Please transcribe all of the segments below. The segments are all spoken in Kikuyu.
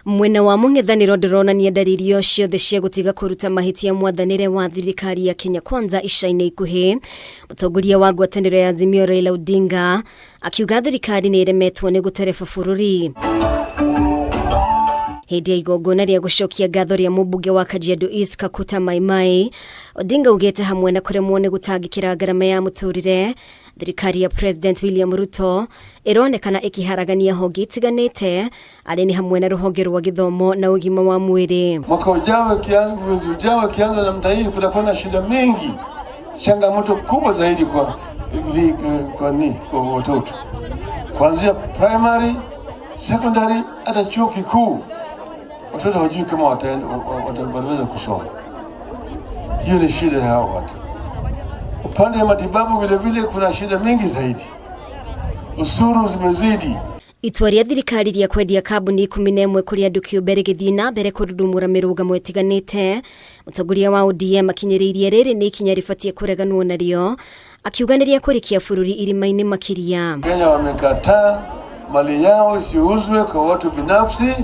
Mwena wa mũng'ethanĩro ndũronania ndariri o ciothe cia gũtiga kũruta mahĩtia mwathanĩre wa thirikari ya Kenya Kwanza ica-inĩ ikuhĩ. Mũtongoria wa ngwatanĩro ya Azimio Raila Odinga akiuga thirikari nĩ ĩremetwo nĩ gũtereba bũrũri. Hĩndĩ ya igongona rĩa gũcokia ngatho rĩa mũmbunge wa Kajiado East Kakuta Maimai, Odinga augĩte hamwe na kũremwo nĩ gũtangĩkĩra ngarama ya mũtũrĩre, thirikari ya President William Ruto ĩronekana ĩkĩharagania honge itiganĩte arĩ nĩ hamwe na rũhonge rwa gĩthomo na ũgima wa mwĩrĩ. Mwaka ujao mwezi ujao ikianza namna hii, kutakuwa na shida mingi, changamoto kubwa zaidi kwa watoto kuanzia primary, secondary, hata chuo kikuu. Watoto hawajui kama wataweza kusoma. Hiyo ni shida ya hao watu. Upande wa matibabu vile vile kuna shida mingi zaidi, ushuru zimezidi. Itua rĩa thirikari rĩa kwendia kambuni 11 kũrĩ andũ kĩũmbe rĩgĩthiĩ na mbere kũrurumũra mĩrũgamo ĩtiganĩte. Mũtongoria wa ODM akinyĩrĩirie rĩrĩ nĩ ikinya rĩbatiĩ kũreganwo narĩo, akiuga nĩ rĩa kũrikia bũrũri irima-inĩ makĩria. Kenya wamekataa mali yao isiuzwe kwa watu binafsi,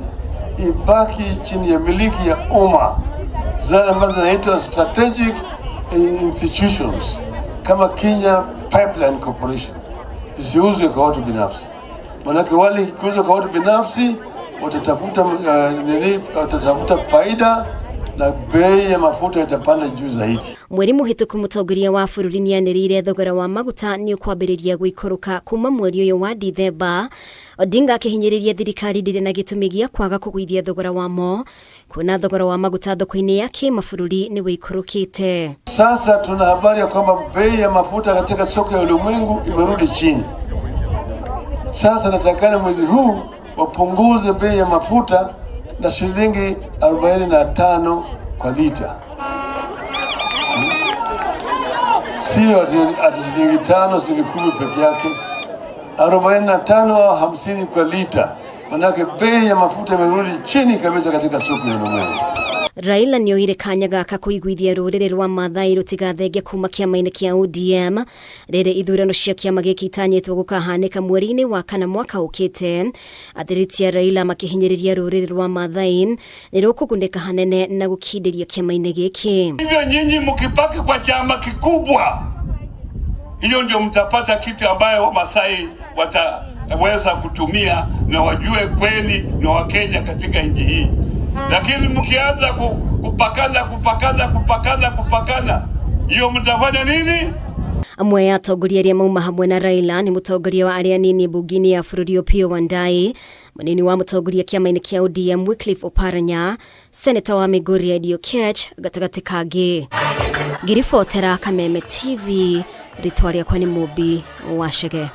ibaki chini ya miliki ya umma, zile ambazo zinaitwa strategic institutions kama Kenya Pipeline Corporation isiuzwe kwa watu binafsi. Manake wale ikiuzwa kwa watu binafsi watatafuta nini, watatafuta faida na bei ya mafuta itapanda juu zaidi. Mweri mũhĩtũku mũtongoria wa bũrũri nĩanĩrĩire thogora wa maguta nĩ ũkwambĩrĩria gũikũrũka kuma mweri ũyũ wa Dithemba. Odinga akĩhinyĩrĩria thirikari ndĩrĩ na gĩtũmi gĩa kwaga kũgũithia thogora wamo, kuona thogora wa maguta thoko-inĩ ya kĩmabũrũri nĩ wĩikũrũkĩte. Sasa tuna habari ya kwamba bei ya mafuta katika soko ya ulimwengu imerudi chini. Sasa natakana mwezi huu wapunguze bei ya mafuta na shilingi 45 kwa lita, sio ati shilingi 5 shilingi 10 peke yake, 45 au 50 kwa lita. Manake bei ya mafuta imerudi chini kabisa katika soko ya ulimwengu. Raila nĩoire kanya gaka kũiguithia rũrĩrĩ rwa Maathai rũtigathenge kuma kĩama-inĩ kĩa ODM rĩrĩ ithurano cia kĩama gĩkĩ itanyĩtwo gũkahanĩka mweri-inĩ wa kana mwaka ũkĩte. Athiriti a Raila makĩhinyĩrĩria rũrĩrĩ rwa Maathai nĩ rũkũgunĩka hanene na gũkindĩria kĩama-inĩ gĩkĩ. Hivyo nyinyi mkibaki kwa chama kikubwa, hiyo ndio mtapata kitu ambayo Wamasai wataweza kutumia na wajue kweli na Wakenya katika nchi hii. Lakini mkianza kupakana kupakana kupakana kupakana, hiyo mtafanya nini? Amwe ya atongoria arĩa mauma hamwe na Raila nĩ mũtongoria wa arĩa anini mbunge-inĩ ya bũrũri Opiyo Wandayi, mũnini wa mũtongoria kĩama-inĩ kĩa ODM Wycliffe Oparanya, seneta wa Migori Eddie Oketch gatagatĩ kangĩ. Ngĩribotera Kameme TV, rĩtwa rĩakwa nĩ Mũmbi wa Chege.